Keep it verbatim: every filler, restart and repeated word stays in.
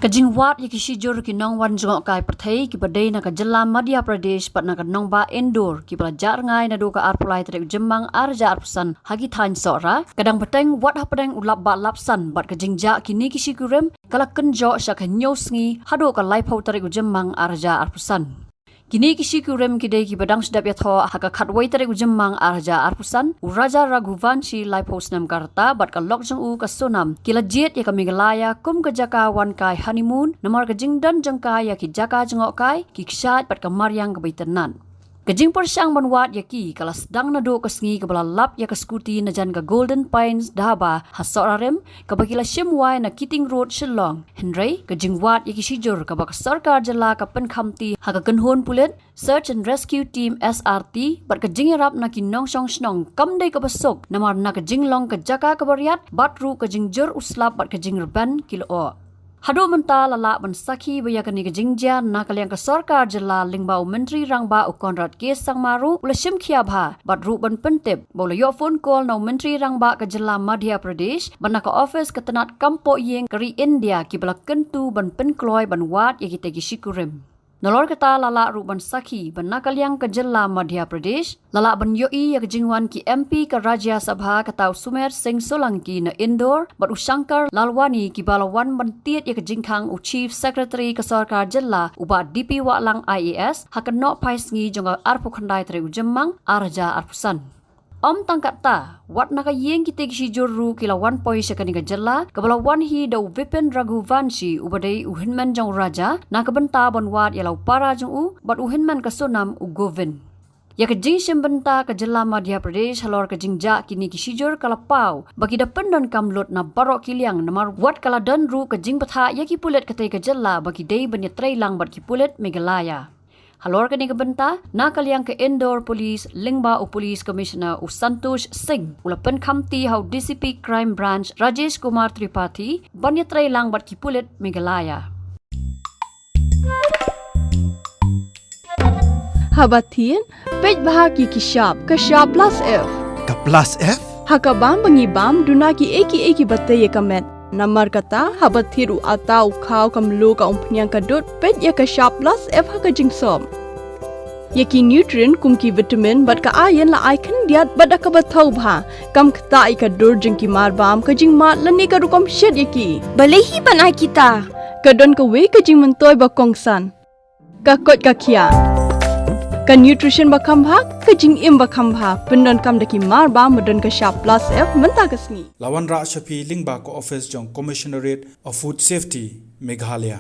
Ka jingwad ïa ki shijur ki nongwan jngohkai pyrthei kiba dei na ka jylla Madhya Pradesh bad na ka nongbah Indore kiba la jah rngai naduh ka arphew lai tarik u Jymmang ar hajar arphew san ha ki thaiñ Sohra, ka dang bteng wat hapdeng u lap bah lap san bad ka jingjah kine ki shi kurim ka la kynjoh sha ka hynñiew sngi haduh ka laiphew tarik u Jymmang ar hajar arphew san. Kine ki shi kurim ki dei kiba dang shu dep ïathoh ha ka khatwei tarik u Jymmang ar hajar arphew san, u Raja Raghuvanshi laiphew snem ka rta bad ka lok jong u ka Sonam ki la jied ïa ka Meghalaya kum ka jaka wan kai honeymoon namar ka jingdon jong ka ïa ki jaka jngohkai, ki kshaid bad ka mariang kaba itynnad. Ka jingpyrshang ban wad ïa ki ka la sdang naduh ka sngi kaba la lap ïa ka scooty na jan ka Golden Pines Dhaba ha Sohra Rim, kaba ki la shim wai na Keating Road, Shillong. Hynrei ka jingwad ïa ki shijur kaba ka sorkar jylla ka pynkhamti ha ka kynhun pulit, Search and Rescue Team, S R T, bad ka jingïarap na ki nongshong shnong kam dei kaba suk namar na ka jinglong ka jaka kaba riat bad ruh ka jingjur u slap bad ka jingrben ki lyoh. Haduh mynta la lah ban sakhi ba ïa kane ka jingjia na ka liang ka sorkar jylla lyngba u Myntri Rangbah u Conrad K Sangma ruh u la shim khia bha bad ruh ban pyntip ba u la ïoh phone call na u Myntri Rangbah ka jylla Madhya Pradesh bad na ka office ka tnat kam poh ïing ka ri India kiba la kyntu ban pynkloi ban wad ïa kitei ki shi kurim. Nalor kata la lah ruh ban sakhi ba na ka liang ka jylla Madhya Pradesh la lah ban ïohi ïa ka jingwan ki M P ka Rajya Sabha kata u Sumer Singh Solanki na Indore bad u Shankar Lalwani kiba la wan ban tied ïa ka jingkhang u Chief Secretary ka sorkar jylla u Bah D P Wahlang I A S ha ka nohphai sngi jong ka arphew khyndai tarik u Jymmang ar hajar arphew san. Ym tang katta, wat na ka ïing kitei ki shijur ruh ki la wan poi sha kane ka jylla kaba la wan hi da u Vipin Raghuvanshi uba dei u hynmen jong u Raja na ka bynta ban wad ïa la u para jong u bad u hynmen ka Sonam u Govind. Ïa ka jingshim bynta ka jylla Madhya Pradesh halor ka jingjah kine ki shijur ka la paw ba ki da pyndonkam lut na baroh ki liang namar wat ka la don ruh ka jingbthah ïa ki pulit katei ka jylla ba ki dei ban ïatreilang bad ki pulit Meghalaya. Halor kane ka bynta, na ka liang ka Indore Police lyngba u Police Commissioner u Santosh Singh u la pynkhamti ha u D C P Crime Branch Rajesh Kumar Tripathi ban ïatreilang bad ki pulit Meghalaya. Haba thied, peit bha ki ki shap, ka shap plus F. Ka plus F? Ha ka bam ba ngi bam, duna ki ei ki ei kiba tei ïa ka met. Namar kata, haba thied u atta u khaw ka mluh ka umphniang ka dud, peit ïa ka shap plus F ha ka jingsop. Ïa ki nutrient kum ki vitamin bad ka iron la ai khyndiat bad da kaba thaw bha. Kam ktah ïa ka dur jong ki mar bam, ka jingmad lane ka rukom shet ïa ki. Balei hi ban ai kita? Ka don kawei ka jingmyntoi ba kongsan. Ka koit ka khiah. Ka nutrition ba kham bha, ka jingim ba kham bha. Pyndonkam da ki mar bam ba don ka shap plus F mynta ka sngi. La wanrah sha phi lyngba ka office jong Commissionerate of Food Safety, Meghalaya.